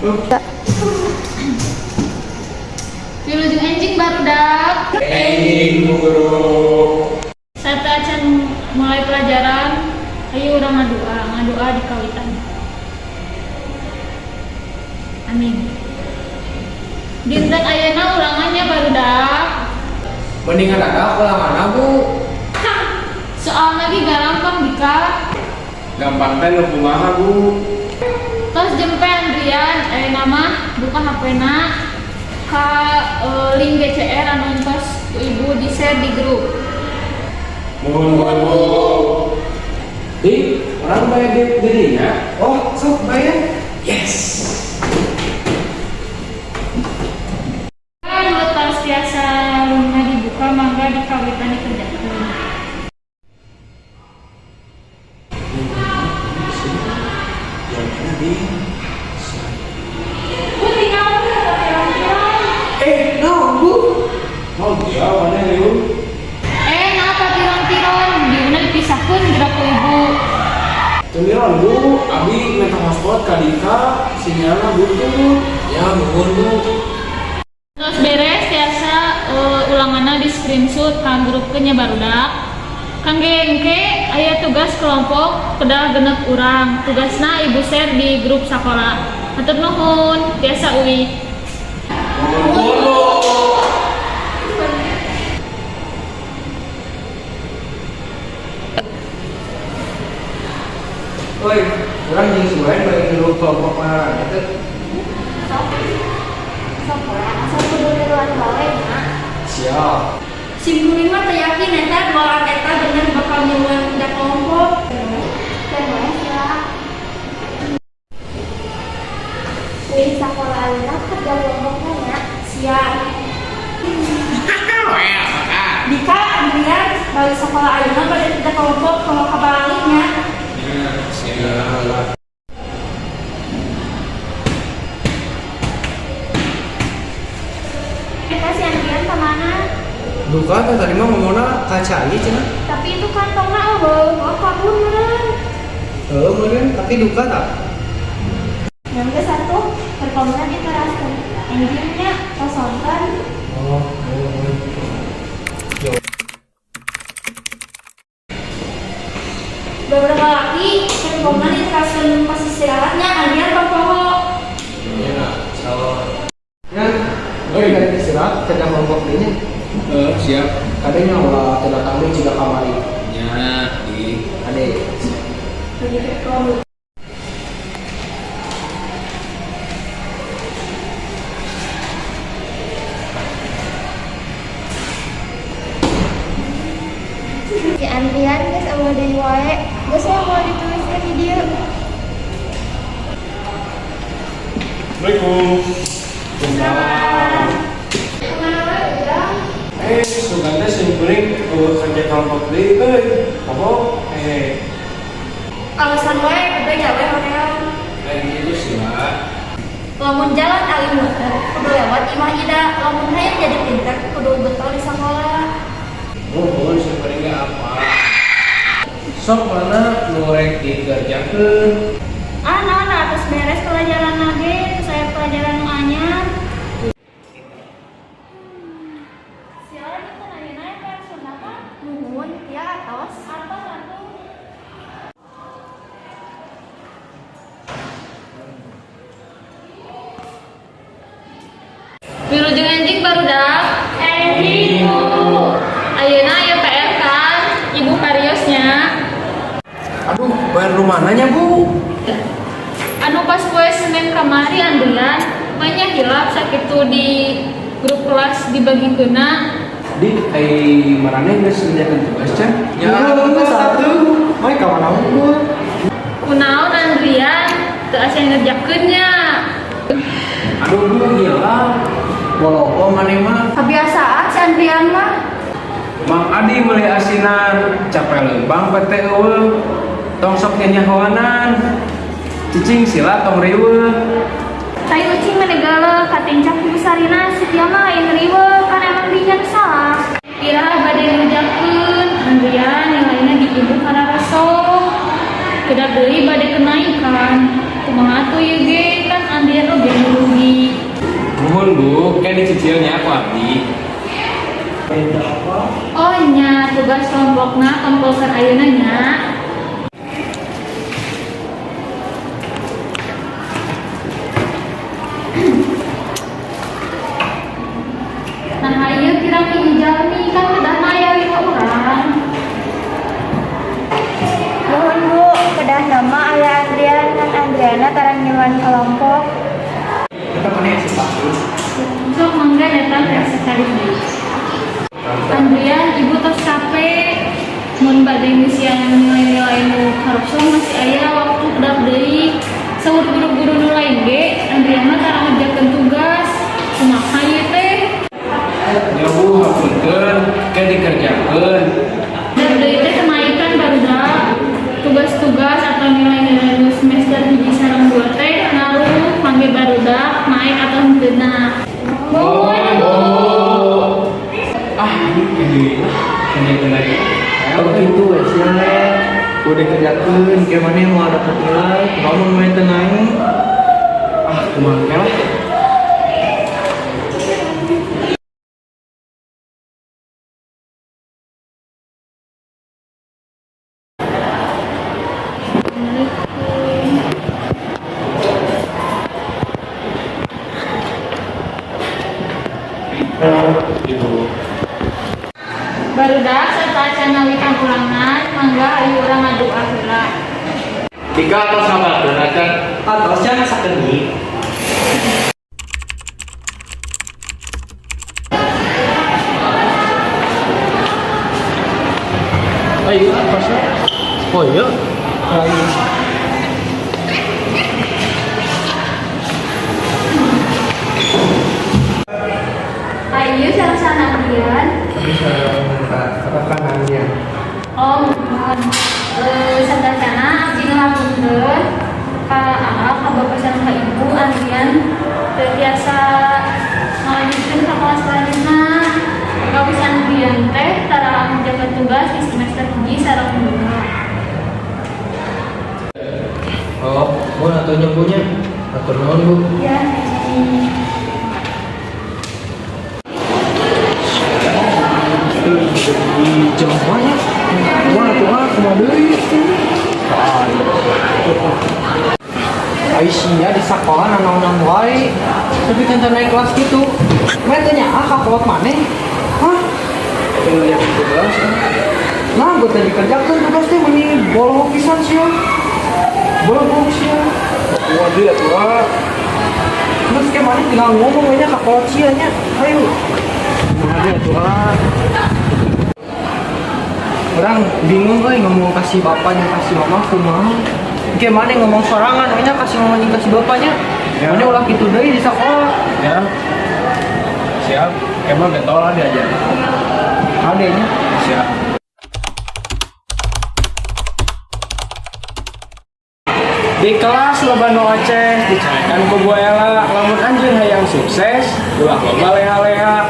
Wilujeng enjing, barudak. Enjing, Bu Guru. Sateuacan mulai pelajaran, ayo urang ngadua, ngadua di kawitan. Amin. Dinten ayeuna ulangan nya, barudak. Mendingan ada ulangan, Bu. Soalna ge gampang, Dika. Gampang teh nu kumaha, Bu? Tos jempe, Andrian, ayeuna mah buka HP-na ka link GCR anu entos ku Ibu di share di grup. Mohon, Bu. Di, urang bayar di dirinya. Oh, sok bayar. Yes. Kan tos tiasa linkna dibuka, mangga dikawitan dikerjakeun. Yang mana, Di? Bu, tinggal pirang-pirang. Eh, no, Bu. Oh, dia mana yuk? Eh, naha pirang-pirang? Diuna dipisahkeun geura ku Ibu. Cemilan, Bu, abi minta hotspot ka Dika, sinyalna butut. Ya, nuhun, Bu. Terus beres tiasa ulanganna di screenshot ka grupkeun nya, barudak. Kangge engke aya tugas kelompok kedah 6 urang. Tugasna Ibu share di grup sakola. Hatur nuhun, tiasa uih. Nuhun, Bu. Woi, urang jeung Suhen balik dulu kelompok mana itu. Sok. Sok we, asal kudu niruan wae nya. Siap. Sim kuring mah teu yakin eta dua orang eta bener bakal ngiluan kerja kelompok. Keun we sila. Wih, sakola ayeuna kerja kelompokna nya. Siap. Dika, Andrian, balik sekolah ayeuna bade kerja kelompok kalau kabaliknya. Ya, siap. Eta si Andrian ka mana? Duka teh tadi mah ngomongna ka cai cenah. Tapi itu kantongna euweuh, oh kabur meureun. Heuh meureun, tapi duka tak? Yang ke satu pertemuan diteraskeun. Enjingnya kosongkan. Oh, oh, oh. Beberapa lagi pertemuan diteraskeun pas istirahatnya Andrian tong poho. Ya, so. Ya, oke, dari istirahat kerja kelompok dinya. Eh, siap. Kadangnya ulah teu datang deui jiga kamari. Ya, di. Ade. Begitu. Si Andrian geus euweuh deui wae. Geus we moal dituliskeun di dieu. Assalamualaikum. Kemana wae ujang? Eh, sugan teh sim kuring euweuh kerja kelompok deui euy. Poho, eh. Alasan wae beda we hoream. Kayak gitu sih, Pak. Lamun jalan alim muter kudu lewat imah Ida, lamun hayang jadi pinter kudu getol di sekolah. Nuhun, sim kuring ge apa? Sok mana nu rek dikerjakeun? Ah, naon da atos beres pelajaran ge, terus aya pelajaran nu anyar. Sialan itu ayeuna aya PR Sunda kan? Nuhun, ya atos. Atos atuh. Wilujeng enjing, barudak. Enjing, Bu. Ayeuna aya PR kan? Ibu parios nya. Aduh, bayar lu mananya, Bu? Anu pas poe Senin kamari, Andrian, banyak hilap sakitu di grup kelas dibagikeunna. Di, ai maraneh geus ngerjakeun tugas can? Ya, satu. Mai ka mana unggul? Kunaon, Andrian teu asa ngerjakeun nya? Aduh, Bu, hilap. Walaupun maneh mah. Kebiasaan si Andrian mah. Mang Adi meuli asinan, capek leumpang PT euweuh. Tong sok nyanyahoanan. Cicing sila tong riweuh. Tai ucing meni geuleuh katincak ku Sarina, si Tia mah lain riweuh kan emang dinya nu salah. Iraha bade ngerjakeun, Andrian? Nilainya di Ibu kararesok. Kedah deui bade kenaikan. Kumaha atuh ieu ge, kan Andrian oge. Bu, kayak dicicilnya ku abdi. Oh nya, tugas kelompokna kumpulkeun ayeuna nya. Nah, ieu kirang hiji jalmi kan kedahna aya lima urang. Nuhun, Bu, kedahna mah aya Andrian, kan Andriana tara ngiluan kelompok. Kita mana sih, Pak? Sok mangga datang ke sekali deui. Andrian, ibu tos capek. Mun bade ngisian nilai-nilai nu karosong masih aya waktu kedap deui. Saur guru-guru nu lain ge, Andrian mah tara ngerjakeun tugas. Kumaha ieu teh? Ya Bu, hapunten, kayak dikerjakeun. Dan deui teh kenaikan barudak tugas-tugas atau nilai-nilai nu semester hiji sareng dua teh ngaruh kangge barudak naik atau henteuna. Nuhun, Bu. Ah, ini kerjakeun lagi. Kalau gitu we sia. Udah kerjakeun, kayak mana mau dapet nilai, kamu main tenang. Ah, kumaha lah. Assalamualaikum. Ibu. Barudak sateuacan ngawitan ulangan, mangga ayo urang ngadoa heula. Tiga atos ngabalkeun acan? Atos can, sakedik. Ayo, apa sih? Oh iya. Ayo. Ayo sareng sana Andrian. Bisa rekan Andrian. Oh, muhun. Sateuacanna abdi ngalamunkeun ka Aa, ka Bapak sareng ka Ibu, Andrian teu tiasa ngalanjutkeun ka kelas selanjutna. Kawis Andrian teh tara ngerjakeun tugas di semester hiji sareng dua. Oh, Bu, atau nyebutnya. Atur nuhun, Bu. Ya, sami. Di jelema. Wah, tuh ah, kumaha deui? Aisyah di sekolah nanaonan wae. Tapi kan naik kelas gitu. Maneh tanya ah ka kolot maneh? Hah? Ngerjakeun tugas. Nah, gue tadi kerjakan tugas teh meni boloho pisan sia. Boloho sia. Waduh ya tua. Terus kayak maneh tinggal ngomong we nya ka kolot sia nya. Ayo. Kumaha ya tua. Urang bingung euy ngomong kasih bapaknya kasih mama kumaha. Kayak maneh ngomong sorangan we nya kasih mama jeung kasih bapaknya. Ya. Maneh ulah kitu deui di sekolah. Ya. Siap. Emang getol lah diajar. Kade nya. Siap. Di kelas loba nu oces, dicarekan ku Bu Ella, lamun anjeun hayang sukses, ulah loba leha-leha.